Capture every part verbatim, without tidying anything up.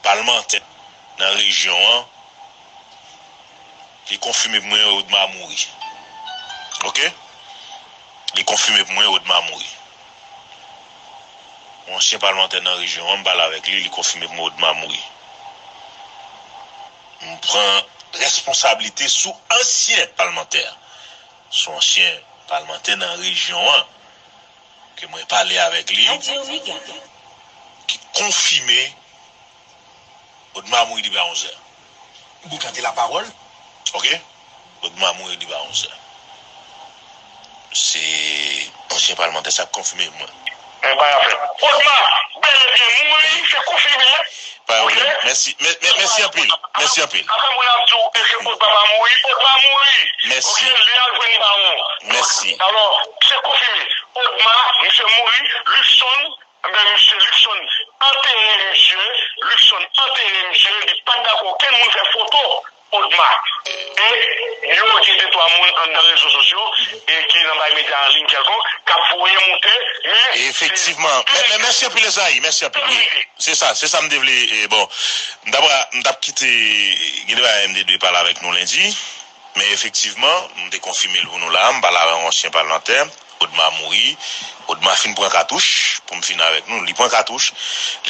palmantè nan rejyon an, li konfime pou mwen Odma mouri. Oke? Li konfime pou mwen Odma mouri. Yon ansyen palmantè nan rejyon an, m pale avèk li, li konfime pou mwen Odma mouri. M pran responsablite sou ansyen palmantè. Sou ansyen palmantè nan rejyon an, ke mwen pale avèk li, ki konfime Odma mouri depi a onz è. Ou gade lapawòl? Oke? Odma mouri depi a onz è. Se ansyen palmantè sa k konfime mwen. Yon bagay a fèt. Odma bèl e byen mouri, se konfime. Pa yon pwoblèm. Mèsi, mè- mè- mèsi anpil. Mèsi anpil. Apre moun ap di w, èske Odma pa mouri? Odma mouri. Mèsi. Oke, li al jwenn bawon. Mèsi. Alò, se konfime. Odma, misye mouri, Luckson, Ebyen, misye Luckson antere misye, Luckson antere misye, li pa t dakò okenn moun fè foto Odma. E yo gen de twa moun anndan rezo sosyo e ki nan bay medya an liy kèlkonk k ap voye monte, men. Efektivman. Men, men, mèsi anpil, Ezayi. Mèsi anpil. Wi. Se sa, se sa m te vle. E, bon, m t ap, m t ap kite, gen de bagay m te dwe pale avèk nou lendi. Men efektivman, m te konfime l pou nou la, m pale avè yon ansyen palmantè, Odma mouri, Odma fin pran katouch, pou m fini avèk nou, li pran katouch,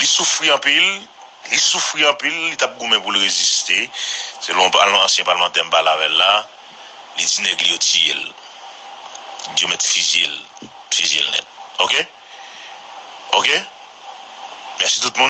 li soufri anpil, li soufri anpil, li t ap goumen pou l reziste, selon pal- ansyen palmantè m pale avè l la, li di nèg li yo tiye l, yo mèt fizye l, fizye l nèt. Oke? Oke? Mèsi tout moun.